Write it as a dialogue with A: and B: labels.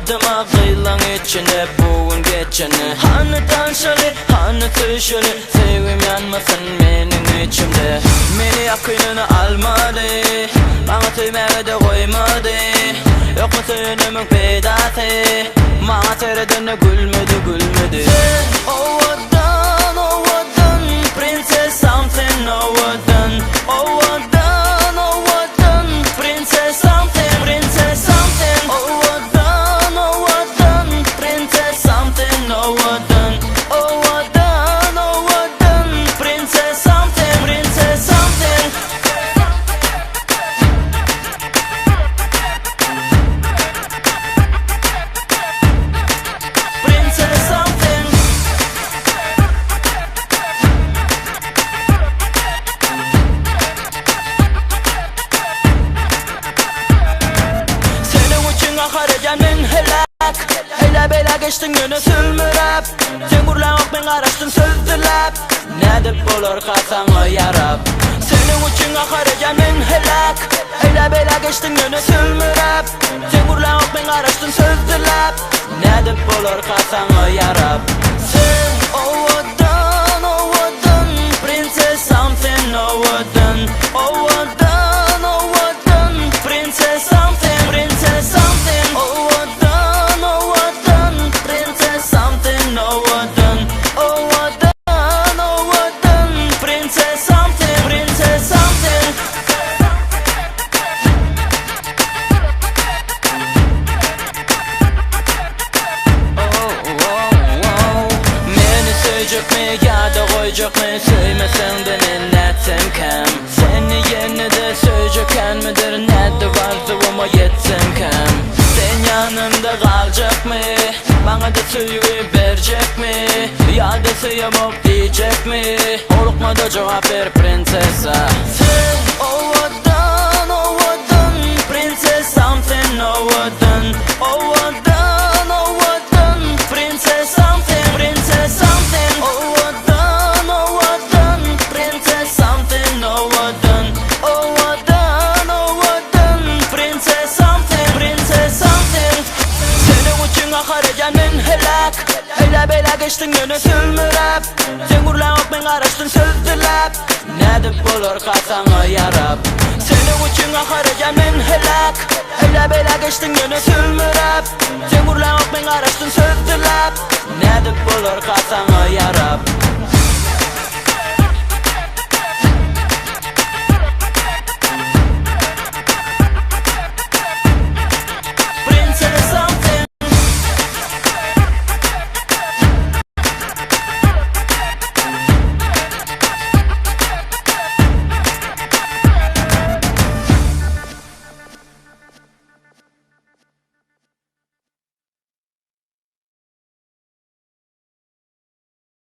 A: Ýadyma gyýlaň içinde bu gün geçeni. Hany tanşaly, hany söýşeli, Söýgim ýanmasyn meniň içimde. Meni ýakynyna almady, Maňa söýmäge-de goýmady. Ýokmy söýenimiň peýdasy, Maňa seredende gülmedi, gülmedi. Sen owadan, owadan, prinsessam sen owadan, Owadan, owadan, prinsessam sen, prinsessam sen. Owadan, owadan, prinsessam sen owadan, Owadan, owadan, prinsessam sen, prinsessam sen. Prinsessam sen. Seniň üçin gahar edýän men heläk. Eýle-beýle geçdiň ýöne sülmüräp. Sen gürläňok men garaşdym söz diläp. Nädip bolarka saňa ýarap. Seniň üçin gahar edýän men heläk. Eýle-beýle geçdiň ýöne sülmüräp. Sen gürläňok men garaşdym söz diläp. Nädip bolarka saňa ýarap. Sen owadan, owadan, prinsessam sen owadan. Owadan, owadan, prinsessam sen, prinsessam sen. Owadan, owadan, prinsessam sen owadan. Owadan, owadan, prinsessam sen, prinsessam sen. Meni söýjekmi ýa-da goýjakmy Söýmeseň-de men nätsemkäm Seni ýene-de söýjekänmidir Nädip arzuwyma ýetsemkäm Sen ýanymda galjakmy Maňa-da söýgi berjekmi Ýa-da söýemok diýjekmi Howlukma-da jogap ber prinsessa Sen owadan, owadan, prinsessam sen owadan Owadan, owadan, prinsessam sen, prinsessam sen. Owadan, owadan, prinsessam sen owadan. Owadan, owadan, prinsessam sen, prinsessam sen. Seniň üçin gahar edýän men heläk. Eýle-beýle geçdiň ýöne sülmüräp. Sen gürläňok men garaşdym söz diläp. Nädip bolarka saňa ýarap. Seniň üçin gahar edýän men heläk. Eýle-beýle geçdiň ýöne sülmüräp. Sen gürläňok men garaşdym söz diläp. Nädip bolarka saňa ýarap.